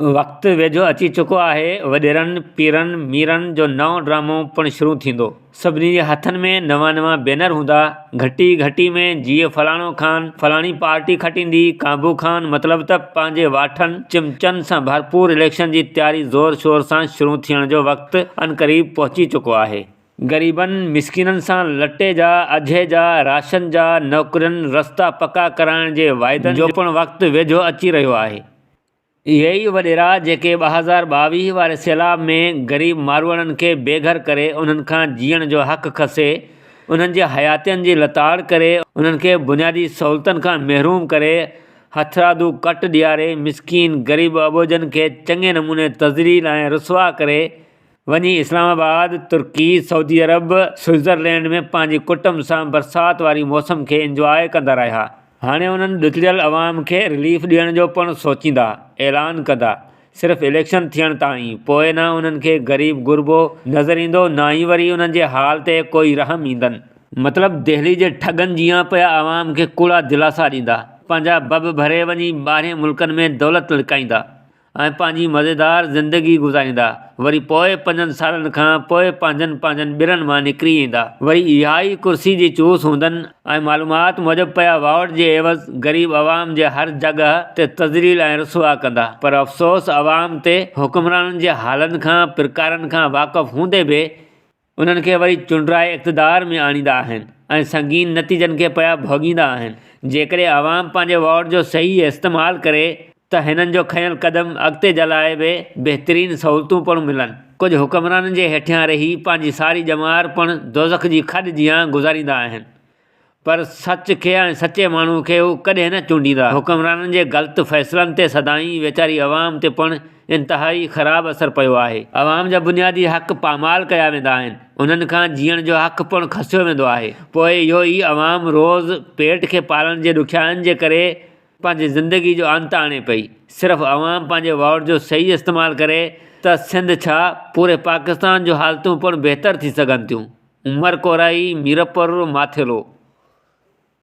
وقت ويجهو اچي چڪو آهي، وڏيرن، پيرن، ميرن جو نئون ڊرامو پڻ شروع ٿيندو. سڀني جي هٿن ۾ نوان نوان بينر هوندا، گهٽي گهٽي ۾ جيئي فلاڻو خان، فلاڻي پارٽي کٽيندي، ڪانڀو خان مطلب ته پنهنجي واٺن، چمچن سان ڀرپور اليڪشن جي تياري زور شور سان شروع ٿيڻ جو وقت عنقريب پهچي چڪو آهي. غريبن، مسڪينن سان لٽي جا، اجهي جا، راشن جا، نوڪرين، رستا پڪا ڪرائڻ جي واعدن جو پڻ وقت ويجهو اچي رهيو آهي. اهي ئي وڏيرا جيڪي 2022 واري سيلاب ۾ غريب ماروئڙن کي بي گهر ڪري انهن کان جيئڻ جو حق کسي انهن جي حياتين جي لتاڙ ڪري انهن کي بنيادي سهولتن کان محروم ڪري هٿرادو ڪٽ ڏياري مسڪين غريب اٻوجهن کي چڱي نموني تذليل ۽ رسوا ڪري وڃي اسلام آباد، ترڪي، سعودي عرب، سوئٽزرلينڊ ۾ پنهنجي ڪٽنب سان برسات واري موسم کي انجواء ڪندا رهيا. هاڻي انهن ڏتڙيل عوام کي رليف ڏيڻ جو پڻ سوچيندا، اعلان ڪندا. صرف اليڪشن ٿيڻ تائين، پوء نه انهن کي غريب غربو نظر ايندو نه ئي وري انهن جي حال تي ڪوئي رحم ايندن. مطلب دهلي جي ٺڳن جيان پيا عوام کي ڪوڙا دلاسا ڏيندا، پنهنجا ڀڀ ڀري وڃي ٻاهرين ملڪن ۾ دولت لڪائيندا. ۽ پنهنجي مزيدار زندگي گذاريندا، وري پوء پنجن سالن کان پوء پنهنجن پنهنجن ٻرن مان نڪري ايندا، وري اها ئي ڪرسي جي چوس هوندن ۽ معلومات موجب پيا ووٽ جي عيوض غريب عوام جي هر جڳهه تي تذليل ۽ رسوا ڪندا، پر افسوس عوام تي حڪمرانن جي حالن کان پرڪارن کان واقف هوندي به انهن کي وري چونڊرائي اقتدار ۾ آڻيندا آهن ۽ سنگين نتيجن کي پيا ڀوڳيندا آهن. جيڪڏهن عوام پنهنجي ووٽ جو صحيح استعمال ڪري ته هنن جو کنيل قدم اڳتي جي لاء به بهترين سهولتون پڻ ملن. ڪجهه حڪمرانن جي هيٺيان رهي پنهنجي ساري ڄمار پڻ دوزخ جي کڏ جيان گذاريندا آهن. پر سچ کي ۽ سچي ماڻهو کي هو ڪڏهن نه چونڊيندا. حڪمرانن جي غلط فيصلن تي سدائين ويچاري عوام تي پڻ انتهائي خراب اثر پيو آهي. عوام جا بنيادي حق پامال ڪيا ويندا آهن، انهن کان جيئڻ جو حق پڻ کسيو ويندو آهي. پوء اهو ئي عوام روز پيٽ کي پالڻ جي ڏکيائين جي ڪري پنهنجي زندگي جو انت آڻي پئي. صرف عوام پنهنجي ووٽ جو صحيح استعمال ڪري ته سنڌ ڇا پوري پاڪستان جون حالتون پڻ بهتر ٿي سگهن ٿيون. عمر ڪورائي، ميرپور ماٿيلو.